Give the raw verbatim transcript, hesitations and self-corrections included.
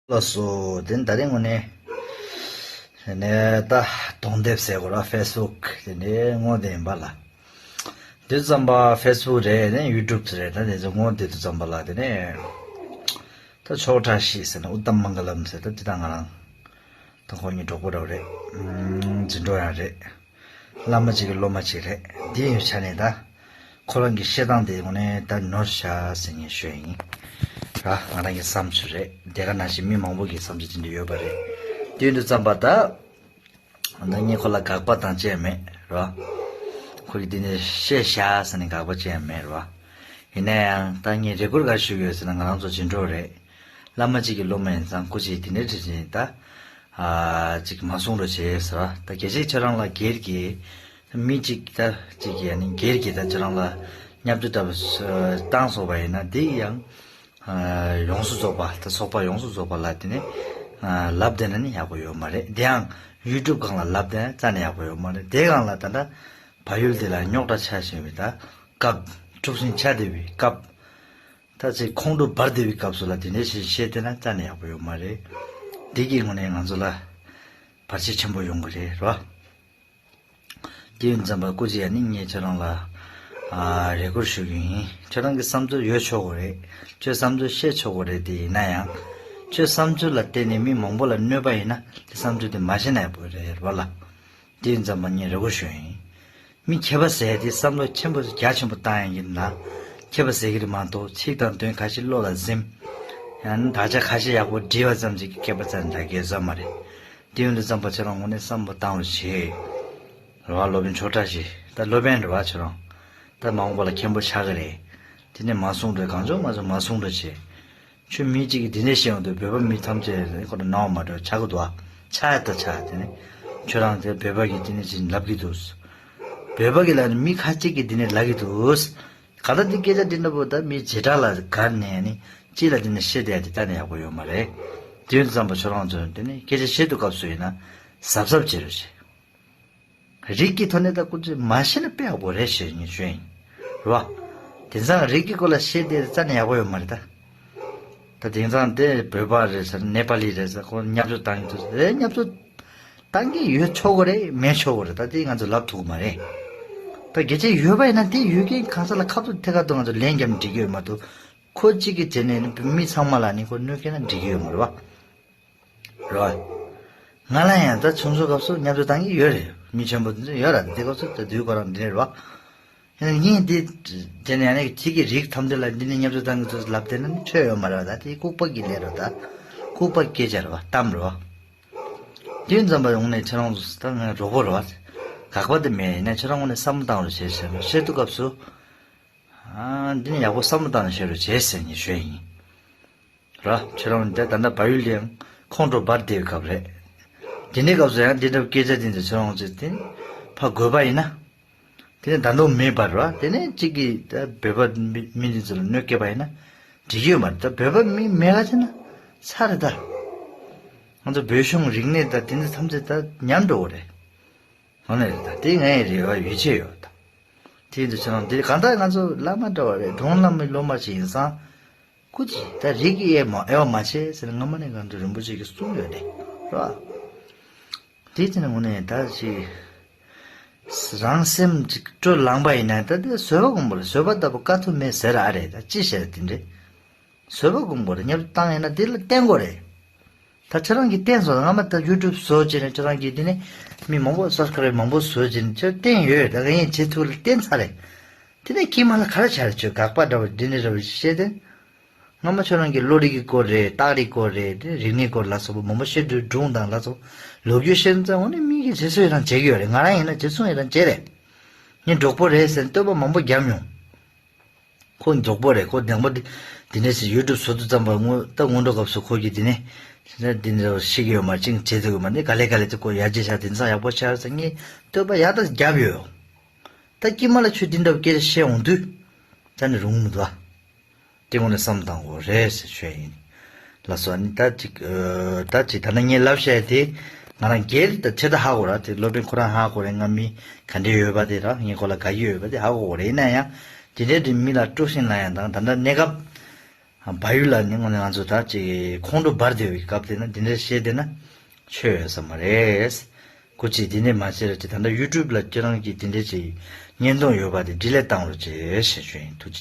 ལགས་སོ། དེ་ད་རིང་ངོ་ནས་ནས་ད་གདོང་དེབ་ཟེར་དགོས་ར། ཕེ་སི་བུག་དེ་ནས་ངོ་དེ་ཡིན་པ་ལ། དེ་ཙམ་པ་ཕེ་སི་བུག་རེད་ནས་ཡུ་ཊུབ་རེད། ད་དེ་ཚོ་ངོ་དེ་དུ་ཙམ་པ་ལ་དེ་ནས་ད་ཆོག་ཁྲ་ཤིས་ཟེར་ན་ཨུ་ཏམ་མང་ག་ལམ་ཟེར། ད་དེ་ད་ང་རང་ད་ཁོ་གཉིས་གྲོགས་པོ་འདྲ་བོ་རེད། འཛིན་གྲོགས་ཡང་རེད། བླ་མ་གཅིག་གི་སློབ་མ་གཅིག་རེད། འདི་ཡི་ཆ་ནས་ད་ཁོ་རང་གི་བཤད་སྟངས་དེ་ངོ་ནས་ད་ནོར་ཤག་ཟེར་ངས་ཞུས་ཡིན། ར་ང་རང་གི་བསམ་ཚུལ་རེད། དེ་ག་ནང་བཞིན་མི་མང་པོ་གི་བསམ་ཚུལ་དེ་འདྲ་ཡོད་པ་རེད། དེ་ཡིན་དུས་ཙམ་པ་ད་ད་ངས་ཁོ་ལ་དགག་པ་དང་ཅི་ཡང་མེད་ར། ཁོ་གི་འདི་ནས་བཤད་ཤག་ཟེར་ནས་དགག་པ་ཅི་ཡང་མེད་ར། ཡིན་ན་ཡང་ད་ངས་རེ་སྐུལ་ག་ཞུ་གི་ཡོད་ཟེར་ན། ང་རང་ཚོ་འཛིན་གྲོགས་རེད། བླ་མ་གཅིག་གི་སློབ་མ་ཡིན་ཙང་སྐུ་མཁྱེན་དེ་འདྲའི་དྲི་བཞིན་ད། ཨ་ཅིག་མ་གསུང་རོགས་བྱེད་ཟེར་བ། ད་གལ་སྲིད་ཁྱོད་རང་ལ་སྒེར་གྱི་མི་གཅིག་ད་གཅིག་གིས་ནི་སྒེར་གྱི་ད་ཁྱོད་རང་ལ་བརྙས་བཅོས་ལྟ་བུ་བཏང་སོང་བ་ཡིན་ན། དེ་ཡང་ཨ་ཡོངས་སུ་རྫོགས་པ་ད་ཚོགས་པ་ཡོངས་སུ་རྫོགས་པ་ལ་དེ་ནས་ཨ་ལབ་བསྡད་ན་ནི་ཡག་པོ་ཡོད་མ་རེད། དེ་ཡང་ཡུ་ཊུབ་སྒང་ལ་ལབ་བསྡད་ན་རྩ་ནས་ཡག་པོ་ཡོད་མ་རེད། དེ་སྒང་ལ་ད་ལྟ་བལ་ཡུལ་དེ་ལ་རྙོག་དྲ་ཆགས་བཞིན་པའི་ད་སྐབས། འཁྲུག་ཟིང་ཆགས་བསྡད་པའི་སྐབས། ད་ཅིག་ཁོང་ཁྲོ་འབར་བསྡད་པའི་སྐབས་སུ་ལ་དེ་འདྲའི་ཞིག་བཤད་བསྡད་ན་རྩ་ནས་ཡག་པོ་ཡོད་མ་རེད། འདི་གི་ངོས་ནས་ང་ཚོ་ལ་བར་ཆད་ཆེན་པོ་ཡོང་གི་རེད་རོ། དེ་ཡིན་ཙམ་པ་སྐུ་མཁྱེན་ཡང་ནི་ངས་ཁྱེད་རང་ལ་ཨ་རེ་སྐུལ་ཞུ་གི་ཡིན། ཁྱེད་རང་གི་བསམ་ཚུལ་ཡོད་ཆོག་གི་རེད། ཁྱོད་བསམ་ཚུལ་བཤད་ཆོག་གི་རེད། དེ་ཡིན་ན་ཡང་ཁྱོད་བསམ་ཚུལ་ལ་བརྟེན་ནས་མི་མང་པོ་ལ་གནོད་པ་ཡིན་ན། དེ་བསམ་ཚུལ་དེ་མ་བཤད་ན་ཡག་པོ་རེད་རོ་ལ། དེ་ཡིན་ཙམ་པ་ངས་རེ་སྐུལ་ཞུ་ཡིན། མི་མཁས་པ་ཟེར་དེ་བསམ་བློ་ཆེན་པོ་རྒྱ་ཆེན་པོ་བཏང་ཡ་ཡིན་ན། མཁས་པ་ཟེར་གི་རེད་མ་གཏོགས་ཚིག་དང་དོན་ཁ་ཤས་བློ་ལ་ཟིན། ཡང་ན་དག་ཆ་ཁ་ཤས་ཡག་པོ་བྲིས་པ་ཙམ་གྱིས་མཁས་པ་ཙམ་འདྲ་གི་ཡོད་ས་མ་རེད། དེ་ཡིན་དུས་ཙམ་པ་ཁྱེད་རང་ངོས་ནས་བསམ་བློ་བཏང་རོགས་བྱེད། རེད་བ། སློབ་དཔོན་ཆོས་གྲགས་ཤིག་ད་སློབ་དཔོན་རེད་བ། ཁྱེད་རང་ད་མ་འོངས་པ་ལ་མཁན་པོ་ཆགས་ཀྱི་རེད། དེ་ནས་མ་གསུང་རོགས། གང་བྱུང་མ་བྱུང་མ་གསུང་རོགས་བྱེད། ཁྱོད་མི་གཅིག་གིས་འདི་འདྲ་བཤད་ཡོང་དུས་བོད་པ་མི་ཐམས་ཅད་ཁོ་ན་སྣང་བ་མ་འགྲོ་ཆགས་ཀྱི་འདུག་ཨ། ཆགས་ཡ་ད་ཆགས། དེ་ནས་ཁྱོད་རང་དེ་བོད་པ་གིས་འདི་འདྲ་ཅིག་ལབ་ཀྱི་འདུག་བོད་པ་གིས་ལབ་ནས་མི་ཁ་ཅིག་གིས་འདི་འདྲ་ལབ་ཀྱི་འདུག་ག་ད་འདི་སྐད་ཆ་འདི་འདྲ་པོ་ད་མི་བྱེ་བྲག་ལ་དགར་ནས་ནི་སྤྱི་ལ་འདི་འདྲ་བཤད་བསྡད་ཡ་དེ་ད་ནི་ཡག་པོ་ཡོད་མ་རེད། དེ་ཡིན་དུས་ཙམ་པ་ཁྱོད་རང་ཚོས་འདི་ནས་སྐད་ཆ་བཤད་དུས་སྐབས་སུ་ཡིན་ན་གཟབ་གཟབ་བྱེད་རོགས་བྱེད། རིགས་ཀྱི་ཐོག་ནས་ད་ཀུན་སྤྱོད་མ་ཤེས་ན་དཔེ་ཡག་པོ་རེད་ཞེས་ངས་ཞུས་ཡིན། རེད་བ། དེང་སང་རིགས་ཀྱི་སྐོར་ལ་བཤད་དེ་རྩ་ནས་ཡག་པོ་ཡོད་མ་རེད་ད། ད་དེང་སང་དེ་བོད་པ་རེད་ཟེར་ནེ་པ་ལི་རེད་ཟེར་ཁོ་བརྙས་བཅོས་བཏང་གི་འདུག་ཟེར། བརྙས་བཅོས་བཏང་གི་ཡོད་ཆོག་གི་རེད། མེད་ཆོག་གི་རེད། ད་དེ་ང་ཚོ་ལབ་ཐུབ་ཀྱི་མ་རེད། ད་གལ་ཆེ་ཡོད་པ་ཡིན་ན་དེ་ཡོད་མཁན་གང་ས་ལ་ཁ་ཐུག་ཐད་ཀར་དུ་ང་ཚོ་ལན་བརྒྱབ་ནས་འགྲིག་གི་ཡོད་མ་གཏོགས། ཁོ་གཅིག་གིས་བྱས་ནས་མི་ཚང་མ་ལ་ནི་ཁོ་གནོད་སྐྱེལ་ན་འགྲིག་གི་ཡོད་མ་རེད་བ། རེད་བ། ང་ལ་ཡང་ད་ཆུང་ཆུང་སྐབས་སུ་བརྙས་བཅོས་བཏང་གི་ཡོད་རེད། མི་ཆེན་པོ་དེ་ཚོ་ཡོད་ར། དེ་སྐབས་སུ་ད་དུས་ཁོ་རང་འདི་རེད་བ། ཡང་ངས་འདི་དེ་ནས་ཡང་ནས་ཁྱེད་ཀྱི་རིགས་ཐམས་ཅད་ལ་འདི་ནས་བརྙས་བཅོས་བཏང་གི་འདུག་ལབ་བསྡད་ན་ནི་ཆོས་ཡོད་མ་རེད་བ། ད་དེ་ལྐུགས་པ་གི་ལས་རེད་ད། ལྐུགས་པ་སྐད་ཆ་རེད་བ། གཏམ་རེད་བ། དུས་ཙམ་པ་ཡོང་ནས་ཁྱེད་རང་ཚོ་ད་ང་གྲོགས་པོ་རེད་བ། དགག་པ་དེ་མེད། ཡིན་ན་ཁྱེད་རང་ངོས་ནས་བསམ་བློ་བཏང་རོགས་བྱེད་ཟེར་ནས་བཤད་དུས་སྐབས་སུ། ཨ་འདི་ནི་ཡག་པོ་བསམ་བློ་བཏང་ནས་བཤད་རོགས་བྱེད་ཟེར་ངས་ཞུས་ཡིན། ར། ཁྱེད་རང་འདི་ད་ལྟ་བལ་ཡུལ་ལ་ཡང་ཁོང་ཁྲོ་འབར་བསྡད་པའི་སྐབས་རེད། འདི་འདྲའི་སྐབས་སུ་ཡང་འདི་འདྲ་སྐད་ཆ་འདི་འདྲ་ཁྱེད་རང་ཚོས་དེ་ཕར་དགོས་པ་ཡིན་ན། དེ་ནས་ད་དུང་མེད་པར་བ། དེ་ནས་གཅིག་གིས་ད་བོད་པ་མི་མི་འདི་ཚོ་ལ་གནོད་སྐྱེལ་བ་ཡིན་ན་འགྲིག་གི་ཡོད་མ་རེད། ད་བོད་པ་མི་མེད་ག་ཅེ་ན་ཚར་རེད་ད། ང་ཚོ་བོད་གཞུང་རིག་གནས་ད་དེ་འདྲ་ཐམས་ཅད་ད་ཉམས་འགྲོ་གི་རེད། ཧོ་ནས་རེད་ད། དེ་ངའི་རེ་བ་ཡིད་ཆེས་ཡོད་ད། དེ་འདི་ཚོ་རང་འདི་གང་ལྟར་ང་ཚོ་བླ་མ་འདྲ་བ་རེད། གདུང་བླ་མའི་སློབ་མ་ཞིག་ཡིན་ཙང་། སྐུ་མཁྱེན་ད་རིགས་ཀྱི་དབྱེ་མ་དབྱེ་བ་མ་བྱེད་ཟེར་ནས་སྔ་མ་ནས་གང་དུ་རིན་པོ་ཆེ་གིས་གསུངས་ཡོད་རེད། རེད་བ། དེ་ཚེ་ནས་ངོ་ནས་ད་ཅིག་རང་སེམས་ཅིག་སྤྲོ་ལངས་པ་ཡིན་ན་ད་དེ་བཟོད་པ་སྒོམ་དགོས་རེད། བཟོད་པ་ལྟ་བུ་དཀའ་ཐུབ་མེད་ཟེར་ཨ་རེད། ད་ཅི་བྱས་དེ་འདྲས་བཟོད་པ་སྒོམ་དགོས་རེད། བརྙས་བཏང་ཡིན་ན་དེ་ལ་བརྟེན་དགོས་རེད། ད་ཁྱེད་རང་གིས་བསྟན་སོང་། སྔ་མ་ད་ཡུ་ཊུབ་བཟོ་བྱས་ནས་ཁྱེད་རང་གིས་དེ་ནས་མི་མང་པོ་སབ་སི་ཀ་རེབ་མང་པོ་བཟོ་བྱས་ནས་ཁྱེད་བསྟན་ཡོད། ད་ག་ཡིན་བྱེད་ཐུབ་ལ་བསྟན་ཚར་རེད། དེ་ནས་ཁྱིམ་མ་ལ་ག་རེ་བྱ་རེད། ཁྱོད་དགག་པ་འདྲ་བོ་འདི་ནས་འདྲ་བོ་བཤད་དེ། སྔ་མ་ཁྱོད་རང་གིས་བློ་རིག་གི་སྐོར་རེད། རྟགས་རིག་སྐོར་རེད། དེ་རིག་གནས་སྐོར་ལ་སོགས་པ་མང་པོ་བཤད་དུས་སྒྲུང་དང་ལ་སོགས་ལོ་རྒྱུས་བཤད་ཙང་འོ་ནི་མི་གིས་རྗེས་སུ་ཡི་རང་བྱེད་ཀྱི་ཡོད་རེད། ང་རང་ཡིན་ན་རྗེས་སུ་ཡི་རང་བྱེད་རེད། ངའི་གྲོགས་པོ་རེད་ཟེར་ནས་བསྟོད་པ་མང་པོ་བརྒྱབ་མྱོང་། ཁོ་མགྱོགས་པོ་རེད། ཁོ་ལྡང་པ་འདི་འདི་ནས་ཟེར་ཡུ་ཊུབ་བཟོ་དུས་ཙམ་པ་སྔོན་ད་སྔོན་འགྲོ་སྐབས་སུ་ཁོ་གིས་འདི་ནས་འདི་འདྲ་ཤེས་ཀྱི་ཡོད་མ་རེད། ཅིག་བྱེད་ཐུབ་ཀྱི་མ་རེད། ག་ལེ་ག་ལེ་ཚེ་ཁོ་ཡར་རྒྱས་ཤག་དེང་སང་ཡག་པོ་ཤར་ཟེར་ངས་བསྟོད་པ་ཡག་ད་བརྒྱབ་ཡོད། ད་དཀྱིལ་མ་ལ་ཁྱོད་འདི་འདྲ་སྐད་ཆ་བཤད་འོང་དུས་ད་ནི་རུང་མི་འདུག་ཨ། དེ་ངོ་ནས་བསམ་བཏང་དགོས་རེད་ཟེར་ཞུ་ཡ་ཡིན། ལགས་སོ། ཨ་ནི་ད་ཅིག་ཨ་ད་ཅིག་ད་ནི་ངས་ལབ་བཤད་དེ་ང་རང་སྒེར་ད་ཆེ་ད་ཧ་གོ་ར། དེ་སློབ་དཔོན་ཁོ་རང་ཧ་གོ་རེད། ང་མི་ག་འདྲས་ཡོད་པ་དེ་ར་ངས་ཁོ་ལ་དགའ་གི་ཡོད་པ་དེ་ཧ་གོ་གོ་རེད། ཡིན་ན་ཡང་དེ་འདྲས་དེ་མི་ལ་དཀྲུག་ཤིང་ལ་ཡང་དང་ད་ལྟ་གནས་སྐབས་ བལ་ཡུལ་ལ་ནི་དངོས་གནས་ང་ཚོ་ད་ཅིག་ཁོང་ཁྲོ་འབར་བསྡད་པའི་སྐབས་དེ་ན་འདི་འདྲ་བཤད་བསྡད་ན་ཆོས་ཡོད་ས་མ་རེད། སྐུ་མཁྱེན། འདི་ནས་མ་བཤད་ར་ཅིག་ད་ལྟ་ཡུ་ཊུབ་ལ་ཁྱེད་རང་གིས་འདི་འདྲ་ཅིག་བརྙན་ཐུང་ཡོད་པ་དེ་ཌི་ལིཊ་བཏང་རོགས་བྱེད་ཞེས་ཞུ་ཡིན། ཐུགས་རྗེ་ཆེ།